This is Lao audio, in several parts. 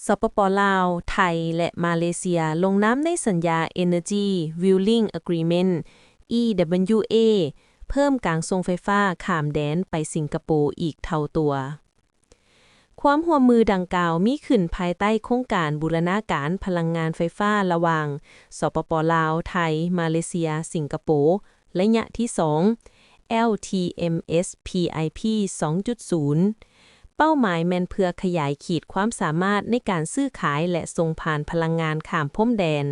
ສປປ ລາວ, ໄທ ແລະ ມາເລເຊຍ ລົງນາມໃນສັນຍາ Energy Wheeling Agreement ອີ ດັບເບິນຢູ ເອ ເພີ່ມການສົ່ງໄຟຟ້າຂ້າມແດນໄປສິງກະໂປອີກເທົ່າຕົວ. ຄວາມຮ່ວມມືດັ່ງກ່າວມີຂຶ້ນພາຍໃຕ້ໂຄງການບູລະນາການພະລັງງານໄຟຟ້າລະຫວ່າງ ສປປ ລາວ, ໄທ, ມາເລເຊຍ, ສິງກະໂປ ໄລຍະທີສອງ LTMS PIP ສອງຈຸດສູນ ເປົ້າໝາຍແມ່ນເພື່ອຂະຫຍາຍຂີດຄວາມສາມາດໃນການຊື້ຂາຍ ແລະ ສົ່ງຜ່ານພະລັງງານຂ້າມພົມແດນ,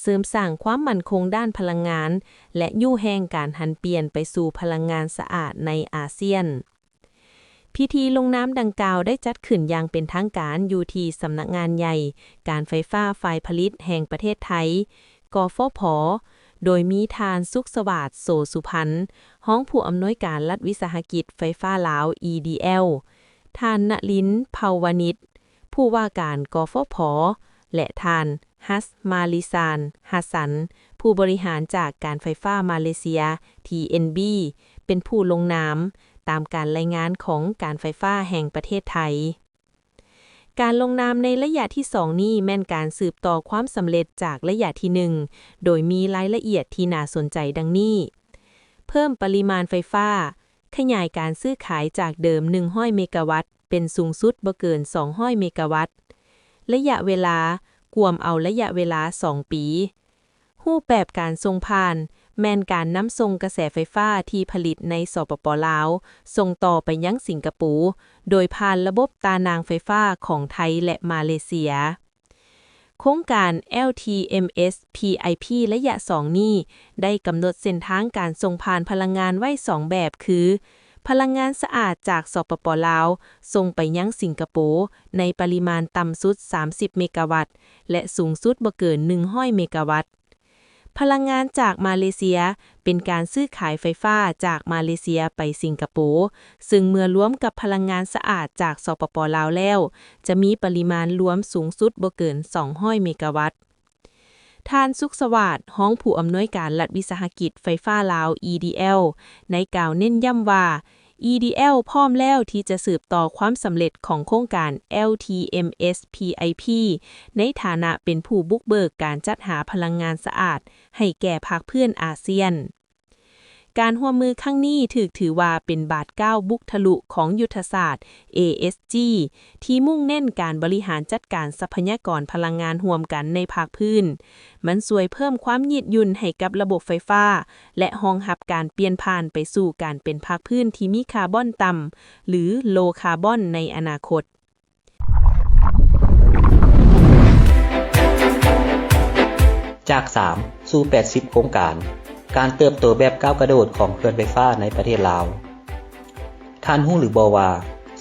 ເສີມສ້າງຄວາມໝັ້ນຄົງດ້ານພະລັງງານ ແລະ ຍູ້ແຮງການຫັນປ່ຽນໄປສູ່ພະລັງງານສະອາດໃນອາຊຽນ. ພິທີລົງນາມດັ່ງກ່າວໄດ້ຈັດຂຶ້ນຢ່າງເປັນທາງການຢູ່ທີ່ສຳນັກງານໃຫຍ່ການໄຟຟ້າຝ່າຍຜະລິດແຫ່ງປະເທດໄທ ກຟຜ ໂດຍມີທ່ານ ສຸກສະຫວາດ ໂສສຸພັນ ຮອງຜູ້ອຳນວຍການລັດວິສາຫະກິດໄຟຟ້າລາວ EDL, ທ່ານ ນະລິນ ເພົາວານິດ ຜູ້ວ່າການ ກຟຜ ແລະ ທ່ານ ຮັດ ມາລິຊານ ຮັດສັນ ຜູ້ບໍລິຫານຈາກການໄຟຟ້າມາເລເຊຍ TNB ເປັນຜູ້ລົງນາມ ຕາມການລາຍງານຂອງການໄຟຟ້າແຫ່ງປະເທດໄທ. ການລົງນາມໃນໄລຍະທີສອງນີ້ແມ່ນການສືບຕໍ່ຄວາມສຳເລັດຈາກໄລຍະທີໜຶ່ງ ໂດຍມີລາຍລະອຽດທີ່ໜ້າສົນໃຈດັ່ງນີ້: ເພີ່ມປະລິມານໄຟຟ້າ, ຂະຫຍາຍການຊື້ຂາຍຈາກເດີມໜຶ່ງຮ້ອຍເມກາວັດ ເປັນສູງສຸດບໍ່ເກີນສອງຮ້ອຍເມກາວັດ. ໄລຍະເວລາ, ກວມເອົາໄລຍະເວລາສອງປີ. ຮູບແບບການສົ່ງຜ່ານ ແມ່ນການນຳສົ່ງກະແສໄຟຟ້າທີ່ຜະລິດໃນ ສປປ ລາວ ສົ່ງຕໍ່ໄປຍັງສິງກະໂປ ໂດຍຜ່ານລະບົບຕາໜ່າງໄຟຟ້າຂອງໄທ ແລະ ມາເລເຊຍ. ໂຄງການ LTMS PIP ໄລຍະສອງນີ້ ໄດ້ກຳນົດເສັ້ນທາງການສົ່ງຜ່ານພະລັງງານໄວ້ສອງແບບ ຄື ພະລັງງານສະອາດຈາກ ສປປ ລາວ ສົ່ງໄປຍັງສິງກະໂປ ໃນປະລິມານຕ່ຳສຸດສາມສິບເມກາວັດ ແລະ ສູງສຸດບໍ່ເກີນໜຶ່ງຮ້ອຍເມກາວັດ. ພະລັງງານຈາກມາເລເຊຍ ເປັນການຊື້ຂາຍໄຟຟ້າຈາກມາເລເຊຍໄປສິງກະໂປ, ຊຶ່ງເມື່ອລວມກັບພະລັງງານສະອາດຈາກ ສປປ ລາວ ແລ້ວ ຈະມີປະລິມານລວມສູງສຸດບໍ່ເກີນສອງຮ້ອຍເມກາວັດ. ທ່ານ ສຸກສະຫວາດ ຮອງຜູ້ອຳນວຍການລັດວິສາຫະກິດໄຟຟ້າລາວ EDL ໄດ້ກ່າວເນັ້ນຢ້ຳວ່າ EDL ພ້ອມແລ້ວທີ່ຈະສືບຕໍ່ຄວາມສຳເລັດຂອງໂຄງການ LTMS PIP ໃນຖານະເປັນຜູ້ບຸກເບີກການຈັດຫາພະລັງງານສະອາດໃຫ້ແກ່ພາກພື້ນອາຊຽນ. ການຮ່ວມມືຄັ້ງນີ້ຖືກຖືວ່າເປັນບາດກ້າວບຸກທະລຸຂອງຍຸດທະສາດ ເອເອສຈີ ທີ່ມຸ່ງເນັ້ນການບໍລິຫານຈັດການຊັບພະຍາກອນພະລັງງານຮ່ວມກັນໃນພາກພື້ນ. ມັນຊ່ວຍເພີ່ມຄວາມຍືດຫຍຸ່ນໃຫ້ກັບລະບົບໄຟຟ້າ ແລະ ຮອງຮັບການປ່ຽນຜ່ານໄປສູ່ການເປັນພາກພື້ນທີ່ມີຄາບອນຕ່ຳ ຫຼື Low Carbon ໃນອະນາຄົດ. ຈາກສາມສູ່ແປດສິບໂຄງການ, ການເຕີບໂຕແບບກ້າວກະໂດດຂອງເຂື່ອນໄຟຟ້າໃນປະເທດລາວ. ທ່ານຮູ້ຫຼືບໍ່ວ່າ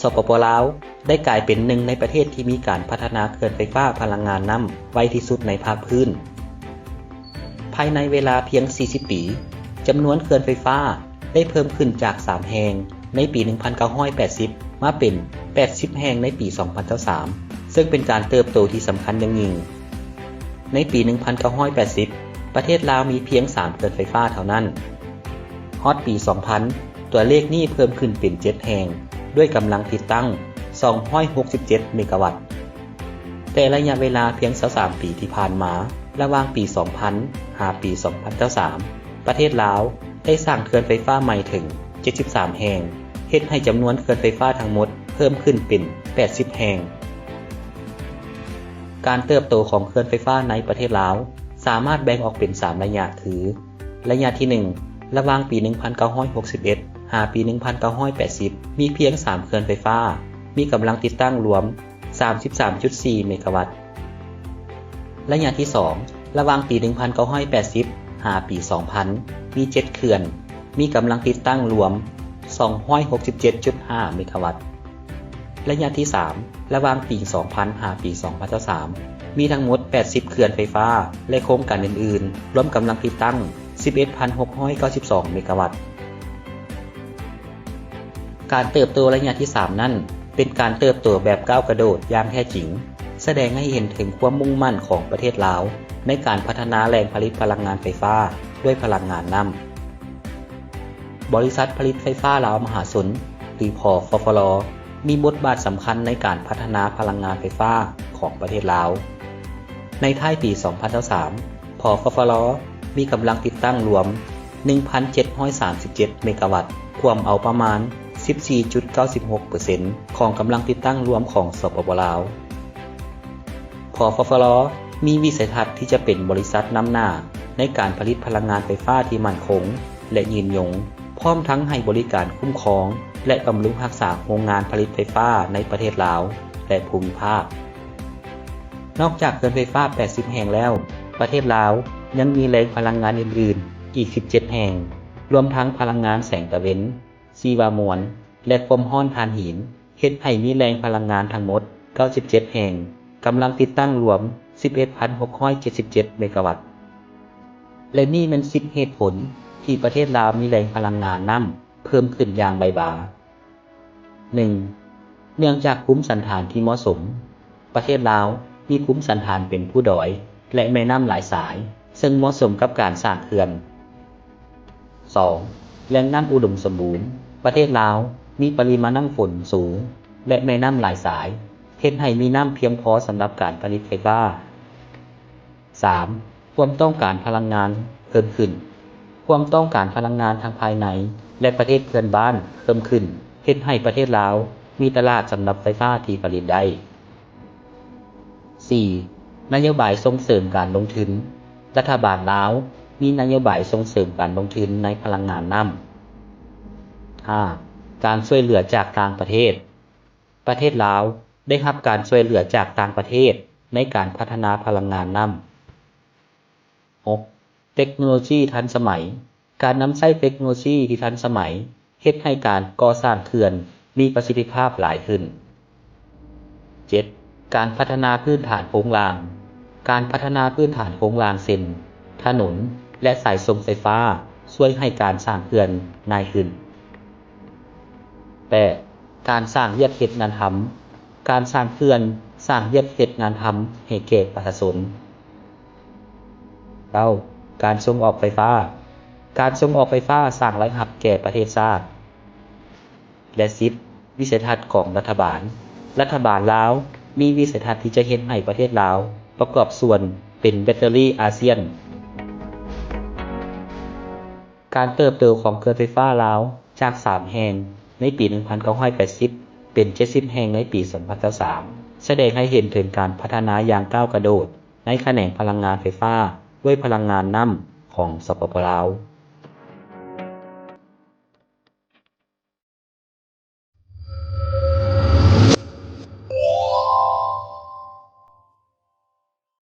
ສປປ ລາວ ໄດ້ກາຍເປັນໜຶ່ງໃນປະເທດທີ່ມີການພັດທະນາເຂື່ອນໄຟຟ້າພະລັງງານນ້ຳໄວທີ່ສຸດໃນພາກພື້ນ. ພາຍໃນເວລາພຽງສີ່ສິບປີ, ຈຳນວນເຂື່ອນໄຟຟ້າໄດ້ເພີ່ມຂຶ້ນຈາກສາມແຫ່ງໃນປີໜຶ່ງພັນເກົ້າຮ້ອຍແປດສິບ ມາເປັນແປດສິບແຫ່ງໃນປີສອງພັນຊາວສາມ ເຊິ່ງເປັນການເຕີບໂຕທີ່ສຳຄັນຢ່າງຍິ່ງ. ໃນປີໜຶ່ງພັນເກົ້າຮ້ອຍແປດສິບ ປະເທດລາວມີພຽງສາມເຂື່ອນໄຟຟ້າເທົ່ານັ້ນ. ຮອດປີສອງພັນ ຕົວເລກນີ້ເພີ່ມຂຶ້ນເປັນເຈັດແຫ່ງ ດ້ວຍກຳລັງຕິດຕັ້ງສອງຮ້ອຍຫົກສິບເຈັດເມກາວັດ. ແຕ່ໄລຍະເວລາພຽງຊາວສາມປີທີ່ຜ່ານມາ, ລະຫວ່າງປີສອງພັນ ຫາປີສອງພັນຊາວສາມ ປະເທດລາວໄດ້ສ້າງເຂື່ອນໄຟຟ້າໃໝ່ເຖິງເຈັດສິບສາມແຫ່ງ, ເຮັດໃຫ້ຈຳນວນເຂື່ອນໄຟຟ້າທັງໝົດເພີ່ມຂຶ້ນເປັນແປດສິບແຫ່ງ. ການເຕີບໂຕຂອງເຂື່ອນໄຟຟ້າໃນປະເທດລາວ ສາມາດແບ່ງອອກເປັນສາມໄລຍະ ຄື ໄລຍະທີໜຶ່ງ ລະຫວ່າງປີໜຶ່ງພັນເກົ້າຮ້ອຍຫົກສິບເອັດ ຫາປີໜຶ່ງພັນເກົ້າຮ້ອຍແປດສິບ ມີພຽງສາມເຂື່ອນໄຟຟ້າ, ມີກຳລັງຕິດຕັ້ງລວມສາມສິບສາມຈຸດສີ່ເມກາວັດ. ໄລຍະທີສອງ ລະຫວ່າງປີໜຶ່ງພັນເກົ້າຮ້ອຍແປດສິບ ຫາປີສອງພັນ ມີເຈັດເຂື່ອນ, ມີກຳລັງຕິດຕັ້ງລວມສອງຮ້ອຍຫົກສິບເຈັດຈຸດຫ້າເມກາວັດ. ໄລຍະທີສາມ ລະຫວ່າງປີສອງພັນ ຫາປີສອງພັນຊາວສາມ ມີທັງໝົດແປດສິບເຂື່ອນໄຟຟ້າ ແລະ ໂຄງການອື່ນໆ ລວມກຳລັງຕິດຕັ້ງສິບເອັດພັນຫົກຮ້ອຍເກົ້າສິບສອງເມກາວັດ. ການເຕີບໂຕໄລຍະທີສາມນັ້ນ ເປັນການເຕີບໂຕແບບກ້າວກະໂດດຢ່າງແທ້ຈິງ, ສະແດງໃຫ້ເຫັນເຖິງຄວາມມຸ່ງໝັ້ນຂອງປະເທດລາວໃນການພັດທະນາແຫຼ່ງຜະລິດພະລັງງານໄຟຟ້າດ້ວຍພະລັງງານນ້ຳ. ບໍລິສັດຜະລິດໄຟຟ້າລາວມະຫາຊົນ ຫຼື ພຟລ ມີບົດບາດສຳຄັນໃນການພັດທະນາພະລັງງານໄຟຟ້າ ຂອງປະເທດລາວ. ໃນທ້າຍປີສອງພັນຊາວສາມ ພຟລ ມີກຳລັງຕິດຕັ້ງລວມໜຶ່ງພັນເຈັດຮ້ອຍສາມສິບເຈັດເມກາວັດ, ກວມເອົາປະມານສິບສີ່ຈຸດເກົ້າສິບຫົກເປີເຊັນ ຂອງກຳລັງຕິດຕັ້ງລວມຂອງ ສປປ ລາວ. ພຟລ ມີວິໄສທັດທີ່ຈະເປັນບໍລິສັດນຳໜ້າໃນການຜະລິດພະລັງງານໄຟຟ້າທີ່ໝັ້ນຄົງ ແລະ ຍືນຍົງ, ພ້ອມທັງໃຫ້ບໍລິການຄຸ້ມຄອງ ແລະ ບຳລຸງຮັກສາໂຮງງານຜະລິດໄຟຟ້າໃນປະເທດລາວ ແລະ ພູມິພາກ. ນອກຈາກເຂື່ອນໄຟຟ້າແປດສິບແຫ່ງແລ້ວ, ປະເທດລາວຍັງມີແຫຼ່ງພະລັງງານອື່ນໆອີກສິບເຈັດແຫ່ງ, ລວມທັງພະລັງງານແສງຕາເວັນ, ຊີວະມວນ ແລະ ຄວາມຮ້ອນຖ່ານຫີນ, ເຮັດໃຫ້ມີແຫຼ່ງພະລັງງານທັງໝົດເກົ້າສິບເຈັດແຫ່ງ, ກຳລັງຕິດຕັ້ງລວມສິບເອັດພັນຫົກຮ້ອຍເຈັດສິບເຈັດເມກາວັດ. ແລະ ນີ້ແມ່ນສິບເຫດຜົນທີ່ປະເທດລາວມີແຫຼ່ງພະລັງງານນ້ຳເພີ່ມຂຶ້ນຢ່າງໄວວາ. ໜຶ່ງ, ເນື່ອງຈາກພູມສັນຖານທີ່ເໝາະສົມ, ປະເທດລາວມີພູມສັນຖານເປັນພູດອຍ ແລະ ແມ່ນ້ຳຫຼາຍສາຍ, ເຊິ່ງເໝາະສົມກັບການສ້າງເຂື່ອນ. ສອງ, ແຫຼ່ງນ້ຳອຸດົມສົມບູນ, ປະເທດລາວມີປະລິມານນ້ຳຝົນສູງ ແລະ ແມ່ນ້ຳຫຼາຍສາຍ, ເຮັດໃຫ້ມີນ້ຳພຽງພໍສຳລັບການຜະລິດໄຟຟ້າ. ສາມ, ຄວາມຕ້ອງການພະລັງງານເພີ່ມຂຶ້ນ. ຄວາມຕ້ອງການພະລັງງານທັງພາຍໃນ ແລະ ປະເທດເພື່ອນບ້ານເພີ່ມຂຶ້ນ, ເຮັດໃຫ້ປະເທດລາວມີຕະຫຼາດສຳລັບໄຟຟ້າທີ່ຜະລິດໄດ້. ສີ່, ນະໂຍບາຍສົ່ງເສີມການລົງທຶນ. ລັດຖະບານລາວມີນະໂຍບາຍສົ່ງເສີມການລົງທຶນໃນພະລັງງານນ້ຳ. ຫ້າ, ການຊ່ວຍເຫຼືອຈາກຕ່າງປະເທດ. ປະເທດລາວໄດ້ຮັບການຊ່ວຍເຫຼືອຈາກຕ່າງປະເທດໃນການພັດທະນາພະລັງງານນ້ຳ. ຫົກ, ເຕັກໂນໂລຊີທັນສະໄໝ. ການນຳໃຊ້ເຕັກໂນໂລຊີທີ່ທັນສະໄໝ ເຮັດໃຫ້ການກໍ່ສ້າງເຂື່ອນມີປະສິດທິພາບຫຼາຍຂຶ້ນ. ເຈັດ, ການພັດທະນາພື້ນຖານໂຄງລ່າງ. ການພັດທະນາພື້ນຖານໂຄງລ່າງເຊັ່ນ ຖະໜົນ ແລະ ສາຍສົ່ງໄຟຟ້າ ຊ່ວຍໃຫ້ການສ້າງເຂື່ອນງ່າຍຂຶ້ນ. ແປດ, ການສ້າງວຽກເຮັດງານທຳ. ການສ້າງເຂື່ອນສ້າງວຽກເຮັດງານທຳໃຫ້ແກ່ປະຊາຊົນ. ເກົ້າ, ການສົ່ງອອກໄຟຟ້າ. ການສົ່ງອອກໄຟຟ້າສ້າງລາຍຮັບແກ່ປະເທດຊາດ. ແລະ ສິບ, ວິໄສທັດຂອງລັດຖະບານ. ລັດຖະບານລາວມີວິໄສທັດທີ່ຈະເຮັດໃຫ້ປະເທດລາວປະກອບສ່ວນເປັນແບັດເຕີຣີອາຊຽນ. ການເຕີບໂຕຂອງເຂື່ອນໄຟຟ້າລາວຈາກສາມແຫ່ງໃນປີໜຶ່ງພັນເກົ້າຮ້ອຍແປດສິບ ເປັນເຈັດສິບແຫ່ງໃນປີສອງພັນຊາວສາມ ສະແດງໃຫ້ເຫັນເຖິງການພັດທະນາຢ່າງກ້າວກະໂດດໃນຂະແໜງພະລັງງານໄຟຟ້າດ້ວຍພະລັງງານນ້ຳຂອງ ສປປ ລາວ.